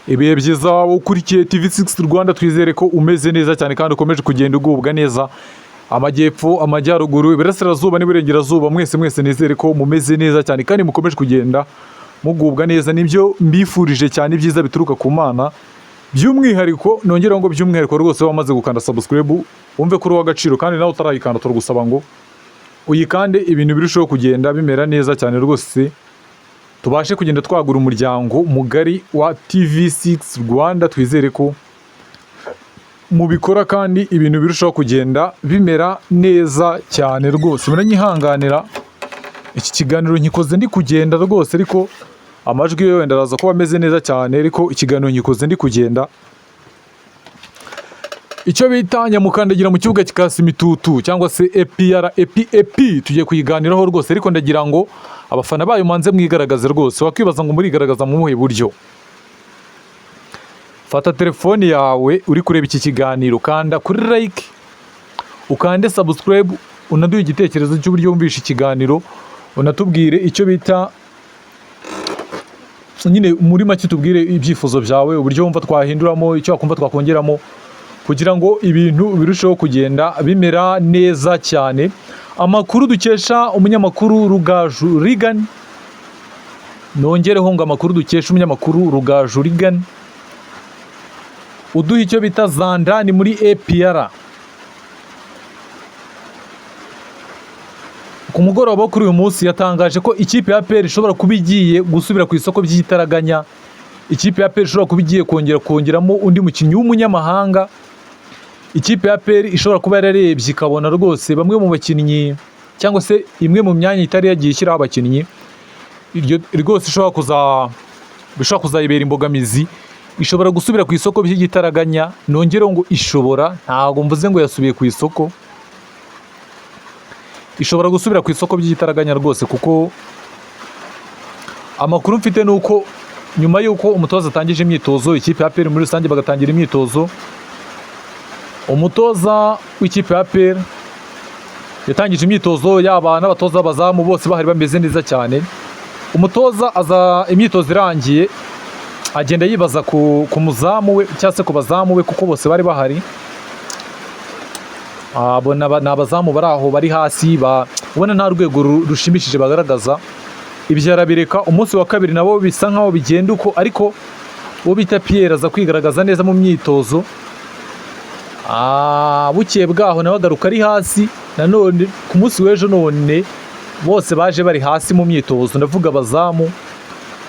Ibihe byiza ukurikiye TV6 Rwanda, twizere ko umeze neza cyane kandi ukomeje kugenda ugubwa neza. Amajyepfo, amajyaruguru, iburasirazuba n'iburengerazuba, mwese mwese nizere ko mumeze neza cyane kandi mukomeje kugenda mugubwa neza. Nibyo mbifurije cyane, ibyiza bituruka ku Mana. By'umwihariko nongeraho ngo by'umwihariko rwose wamaze gukanda subscribe, wumve ko uri uw'agaciro, kandi nawe utarayikanda turagusaba ngo uyikande, ibintu birusheho kugenda bimera neza cyane rwose, tubashe kugenda twagura umuryango mugari wa TV6 Rwanda. Twizere ko mubikora kandi ibintu birushaho kugenda bimera neza cyane rwose. Muranyihanganira, iki kiganiro nkikoze ndi kugenda rwose, ariko amajwi yo wenda araza kuba ameze neza cyane, ariko ikiganiro nkikoze ndi kugenda. Icyo bita nyamukandagira mu kibuga kikasa imitutu, cyangwa se APR EP, tugiye kuyiganiraho rwose, ariko ndagira ngo abafana bayo manze mwigaragaze rwose. Wakwibaza ngo murigaragaza mu buhe buryo? Fata telefoni yawe uri kureba iki kiganiro, kanda kuri like, ukande subscribe, unaduhe igitekerezo cy'uburyo wumvishe ikiganiro, unatubwire icyo bita nyine muri make, tubwire ibyifuzo byawe, uburyo wumva twahinduramo, icyo wakumva twakongeramo kugira ngo ibintu birusheho kugenda bimera neza cyane. Amakuru dukesha umunyamakuru Rugaju Reagan, nongereho ngo amakuru dukesha umunyamakuru Rugaju Reagan uduha icyo bita zandani muri APR, ku mugoroba wo kuri uyu munsi yatangaje ko ikipe ya APR ishobora kuba igiye gusubira ku isoko by'igitaraganya. Ikipe ya APR ishobora kuba igiye kongera kongeramo undi mukinnyi w'umunyamahanga. Ikipe ya APR ishobora kuba yararebye ikabona rwose bamwe mu bakinnyi, cyangwa se imwe mu myanya itari yagiye ishyiraho abakinnyi, iryo rwose ishobora kuza bishobora kuzayibera imbogamizi, ishobora gusubira ku isoko by'igitaraganya. Nongereho ngo ishobora, ntabwo mvuze ngo yasubiye ku isoko. Ishobora gusubira ku isoko by'igitaraganya rwose, kuko amakuru mfite ni uko nyuma y'uko umutoza atangije imyitozo, ikipe ya APR muri rusange bagatangira imyitozo, umutoza w'ikipe ya APR yatangije imyitozo, yaba n'abatoza b'abazamu bose bahari bameze neza cyane. Umutoza aza imyitozo irangiye, agenda yibaza ku muzamu we cyangwa se ku bazamu be, kuko bose bari bahari. Abona ni abazamu bari aho bari hasi, ubona nta rwego rushimishije bagaragaza. Ibyo arabireka. Umunsi wa kabiri nabo bisa nkaho bigenda uko, ariko uwo bita Pierre aza kwigaragaza neza mu myitozo. Bukeye bwaho nawe agaruka ari hasi nanone. Ku munsi w'ejo none bose baje bari hasi mu myitozo, ndavuga abazamu.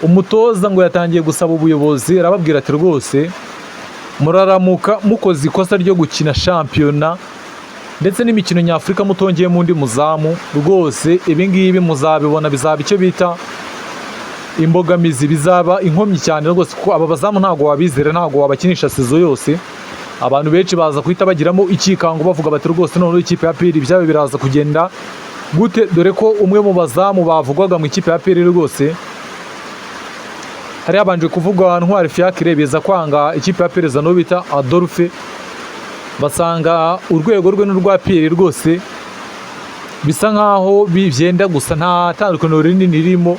Umutoza ngo yatangiye gusaba ubuyobozi, arababwira ati: "Rwose muraramuka mukoze ikosa ryo gukina shampiyona ndetse n'imikino nyafurika mutongeyemo undi muzamu, rwose ibi ngibi muzabibona, bizaba icyo bita imbogamizi, bizaba inkomyi cyane rwose, kuko aba bazamu ntabwo wabizera, ntabwo wabakinisha saison yose." Abantu benshi baza guhita bagiramo ikikango, bavuga bati: "Rwose noneho ikipe ya APR ibyabo biraza kugenda gute?" Dore ko umwe mu bazamu bavugwaga mu ikipe ya APR rwose, hari habanje kuvugwa Ntwari Fiacre, biza kwanga, ikipe ya APR izana uwo bita Adolphe, basanga urwego rwe n'urwa Pierre rwose bisa nkaho byenda gusa, nta tandukaniro rinini ririmo.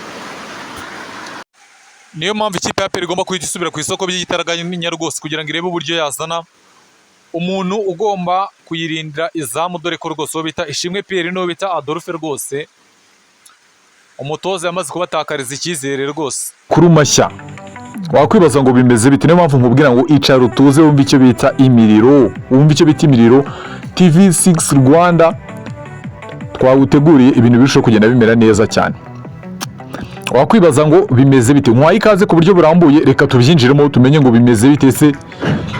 Niyo mpamvu ikipe ya APR igomba guhita isubira ku isoko by'igitaraganya rwose, kugira ngo irebe uburyo yazana umuntu ugomba kuyirindira izamu, dore ko rwose uwo bita Ishimwe Pierre n'uwo bita Adolphe rwose umutoza yamaze kubatakariza icyizere rwose. Kuri mashya wakwibaza ngo bimeze bite? Niyo mpamvu nkubwira ngo icara utuze, wumve icyo bita imiriro, wumve icyo bita imiriro. TV6 Rwanda twawuteguriye ibintu birushaho kugenda bimera neza cyane. Wakwibaza ngo bimeze bite? Nkwaye ikaze ku buryo burambuye, reka tubyinjiremo tumenye ngo bimeze bite. Ese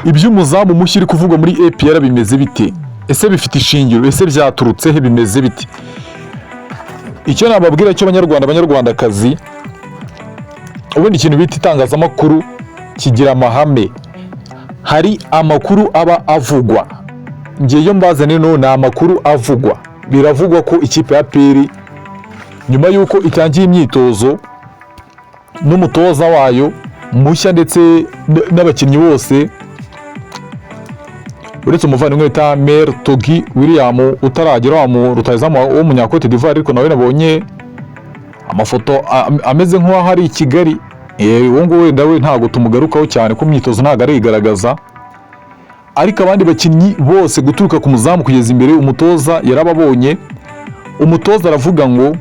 iby'umuzamu mushya uri kuvugwa muri APR bimeze bite? Ese bifite ishingiro? Ese byaturutse he? Bimeze bite? Icyo nababwira cyo, Abanyarwanda, Abanyarwandakazi, ubundi ikintu bita itangazamakuru kigira amahame. Hari amakuru aba avugwa, ngiye iyo mbazaniye no ni amakuru avugwa. Biravugwa ko ikipe ya APR nyuma y'uko itangiye imyitozo n'umutoza wayo mushya ndetse n'abakinnyi bose, uretse umuvandimwe wita Mer Togi William utaragera, wa mu rutahizamu w'Umunyakote d'Ivoire, ariko nawe nabonye amafoto ameze nk'uwaho ari i Kigali. Uwo nguwo wenda we ntabwo tumugarukaho cyane ko imyitozo ntabwo arigaragaza, ariko abandi bakinnyi bose guturuka ku muzamu kugeza imbere, umutoza yarababonye. Umutoza aravuga ngo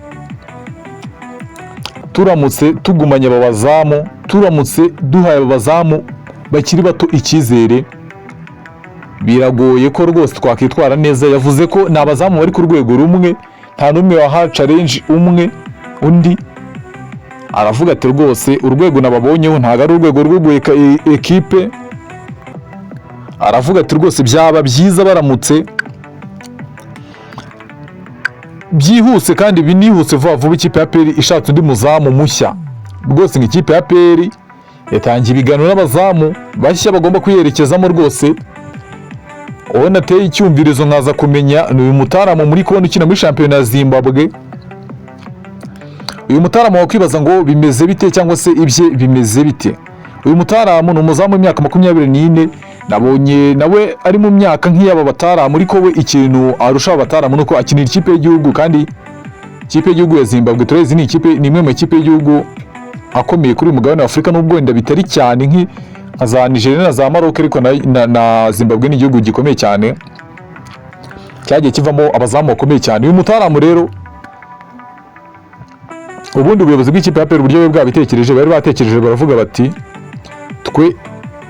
turamutse tugumanye aba bazamu, turamutse duhaye aba bazamu bakiri bato icyizere, biragoye ko rwose twakwitwara neza. Yavuze ko ni abazamu bari ku rwego rumwe, nta n'umwe waha challenge umwe undi. Aravuga ati rwose urwego nababonyeho ntabwo ari urwego rwo guheka ekipe. Aravuga ati rwose byaba byiza baramutse byihuse kandi binihuse vuba vuba ikipe ya APR ishatse undi muzamu mushya. Rwose ngo ikipe ya APR yatangiye ibiganiro n'abazamu bashya bagomba kuyerekezamo. Rwose uwo nateye icyumvirizo nkaza kumenya ni uyu mutaramu muri kubona ukina muri shampiyona ya Zimbabwe. Uyu mutaramu wakwibaza ngo bimeze bite cyangwa se ibye bimeze bite? Uyu mutaramu ni umuzamu w'imyaka 24. Nabonye nawe ari mu myaka nk'iy'aba bataramu, ariko we ikintu arusha aba bataramu ni uko akinira ikipe y'igihugu, kandi ikipe y'igihugu ya Zimbabwe turazi ni ikipe, ni imwe mu ikipe y'igihugu akomeye kuri uyu mugabane wa Afurika, nubwo wenda bitari cyane nka za Nigeria na za Maroc, ariko na Zimbabwe ni igihugu gikomeye cyane cyagiye kivamo abazamu bakomeye cyane. Uyu mutaramu rero, ubundi ubuyobozi bw'ikipe ya APR uburyo bwe bwabitekereje, bari batekereje baravuga bati twe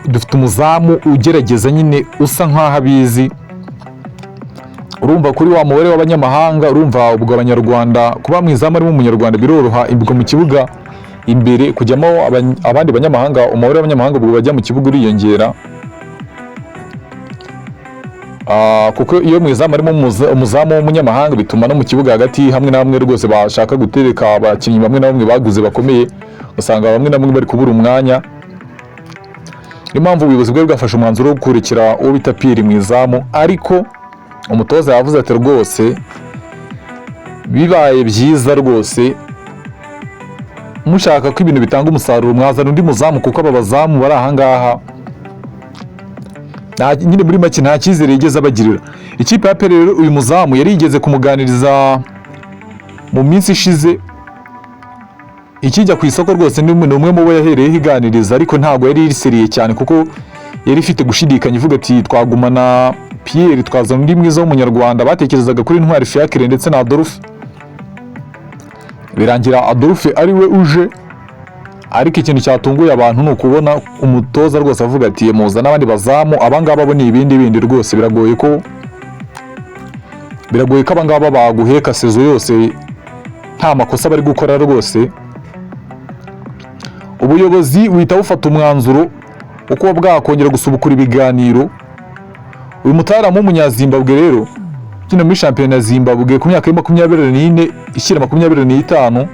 dufite umuzamu ugerageza nyine usa nk'aho abizi. Urumva kuri wa mubare w'abanyamahanga, urumva ubwo abanyarwanda kuba mu izamu arimo umunyarwanda biroroha, ubwo mu kibuga imbere kujyamo abandi banyamahanga, umubare w'abanyamahanga ubwo bajya mu kibuga uriyongera. Kuko iyo mu izamu harimo umuzamu w'umunyamahanga, bituma no mu kibuga hagati hamwe na hamwe rwose bashaka gutereka abakinnyi bamwe na bamwe baguze bakomeye, usanga bamwe na bamwe bari kubura umwanya. Niyo mpamvu ubuyobozi bwari bwafashe umwanzuro wo kurekera uwo bita Pierre mu izamu, ariko umutoza yavuze ati rwose bibaye byiza, rwose mushaka ko ibintu bitanga umusaruro, mwazana undi muzamu, kuko aba bazamu bari ahangaha nyine muri make nta cyizere yigeze abagirira. Ikipe ya APR rero uyu muzamu yari yigeze kumuganiriza mu minsi ishize ikijya ku isoko. Rwose ni umwe mu bo yahereyeho iganiriza, ariko ntabwo yari iri sérieux cyane, kuko yari ifite gushidikanya ivuga ati twagumana Pierre, twazana undi mwiza w'umunyarwanda. Batekerezaga kuri Ntwari Fiacre ndetse na Adolphe, birangira Adolphe ari we uje. Ariko ikintu cyatunguye abantu ni ukubona umutoza rwose avuga ati muza n'abandi bazamu, abangaba bo ni ibindi bindi. Rwose biragoye ko abangaba baguheka saison yose nta makosa bari gukora. Rwose ubuyobozi buhita bufata umwanzuro wo kuba bwakongera gusubukura ibiganiro. Uyu mutaramu w'umunyazimbabwe rero ukina muri shampiyona ya Zimbabwe ku myaka ya 24 ishyira 25.